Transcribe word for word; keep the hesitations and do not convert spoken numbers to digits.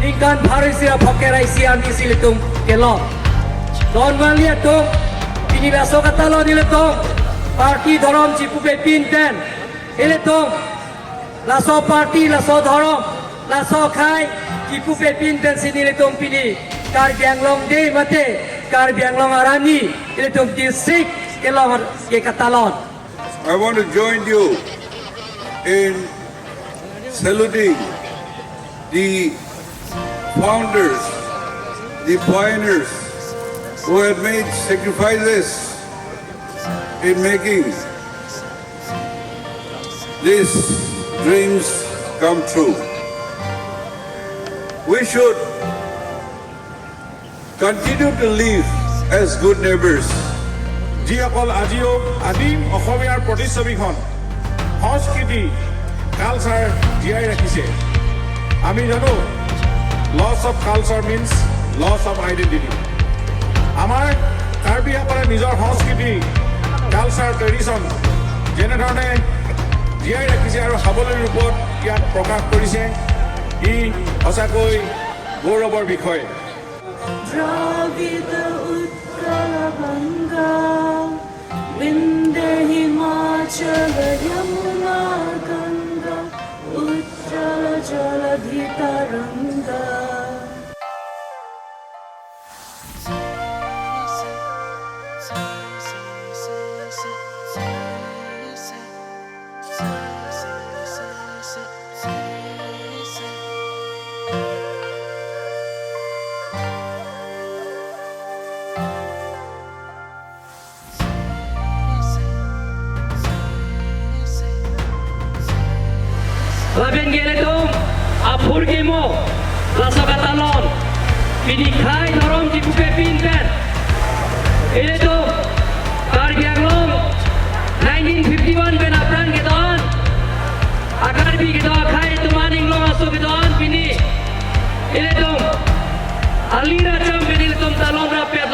Ningkan pharo isi ra phongo ra isi arni si ilitum kelong. Don vanli atum, pini laso katalon ilitum party dhorom chipupepin pen, ilitum laso party, laso dhorom, laso akhai chipupepin pensi nelitum pini Karbi Anglong Day mate Karbi Anglong arni ilitum district kelong ke katalon. I want to join you in saluting the founders, the pioneers who have made sacrifices in making these dreams come true. We should continue to live as good neighbors. যিসকল আজিও আদিম অসমীয়াৰ প্ৰতিচ্ছবিখন, সংস্কৃতি, কালচাৰ জীয়াই ৰাখিছে। আমি জানো, loss of culture means loss of identity. আমাৰ কাৰ্বিসকলে নিজৰ সংস্কৃতি, কালচাৰ, ট্ৰেডিশ্যন যেনেধৰণে জীয়াই ৰাখিছে আৰু সাৱলীল ৰূপত ইয়াক প্ৰকাশ কৰিছে, ই সঁচাকৈ গৌৰৱৰ বিষয়। Dravida Utkala Ganga, Vindhya Himachal Yamuna Ganga, Utkala Jaladhitaranga. Lapen ke ilitum aphurkimo laso katalon pini khei dhorom chipupepin pen ilitum Karbi Anglong nineteen fifty-one pen apran kedo-an, a-Karbi kedo akhai atum aning long aso kedo-an pini ilitum alir acham pen ilitum talon rapet